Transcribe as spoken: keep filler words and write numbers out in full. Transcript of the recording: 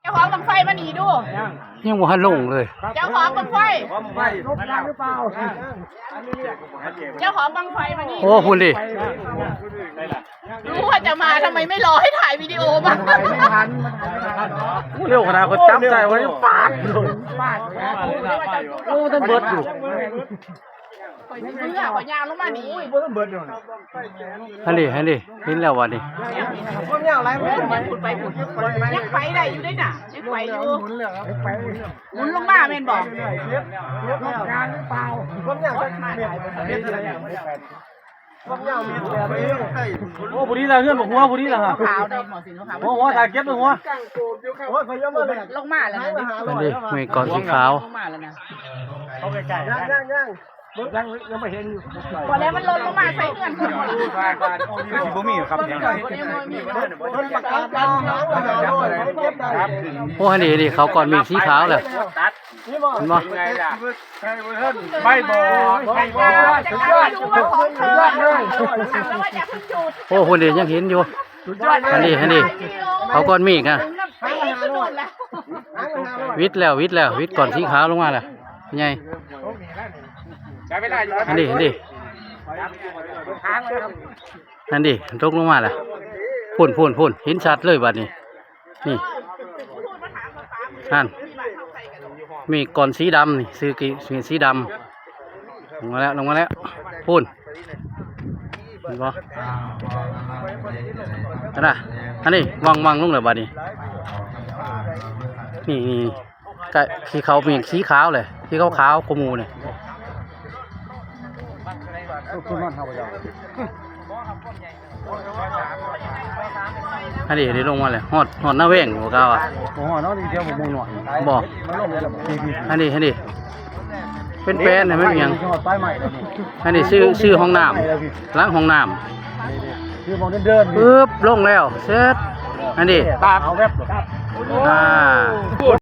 เจ้าของบั้งไฟมานี่ดู ยังบ่ทันลงเลย เจ้าของบั้งไฟ เจ้าของบั้งไฟมานี่ โอ้ พุ่นดิ รู้ว่าจะมา ทำไมไม่รอให้ถ่ายวิดีโอมา เร็วขนาดคนจำใจไว้ปาด โอ้ มันเบิดอยู่ ข่อยสิเมื่อ ข่อยย่างลงมานี่ อันนี้ อันนี้ เห็นแล้ววะนี่ ยังไปได้อยู่ได้น่ะ ยังไปอยู่ หมุนลงมาแม่นบ่ โอ้ ผู้นี้ละเฮือนบอกหัว ผู้นี้ละฮะ ขาวในหมอสินขาว หัว หัว ถ่ายเก็บเลยหัว ลงมาแล้วนะ อันนี้ มีก้อนสีขาว ลงมาแล้วนะ ยังยังยังยังไม่เห็นอยู่ พอแล้วมันหล่นลงมาใส่เฮือนคนหมด คือสิบ่มีครับ โอ้ อันนี้ อันนี้ เขาก้อนเมฆสีขาวเลย เห็นบ่ ไงล่ะ ไม่บอก ไม่บอก สุดยอด สุดยอดเลย โอ้ คนเดียวยังเห็นอยู่ สุดยอดเลย อันนี้ อันนี้ เขาก้อนเมฆอะ วิดแล้ว วิดแล้ว วิดก้อนสีขาวลงมาแล้ว ไง ใช้ไม่ได้อยู่ อันนี้ อันนี้ อันนี้ ตกลงมาแล้ว พุ่น พุ่น พุ่น เห็นชัดเลยบัดนี้ นี่ นั่น มีก้อนสีดำนี่ ซื้อกี่ สีดำ ลงมาแล้ว ลงมาแล้ว พุ่น เห็นบ่ อันน่ะ อันนี้ วังวังลงเลยบัดนี้ นี่ นี่ กะสีขาว มีสีขาวเลย สีขาวขาวกว่าหมู่นี่ อันนี้ได้ลงมาเลย ฮอด ฮอดหน้าแวงอยู่กาวอะ บ่ฮอดเนาะ นี่เดียวผมมุงหน่อย บ่ มันลงเลยล่ะ อันนี้ อันนี้ เป็นแป้นเนี่ยมันเป็นหยัง ฮอดปลายไม้แล้วนี่ อันนี้ซื้อ ซื้อห้องน้ำ ล้างห้องน้ำ นี่ นี่ คือมองเดินๆ นี่ ปึ๊บ ลงแล้ว เสร็จ อันนี้ ตากเอาแวบ อ่า พูด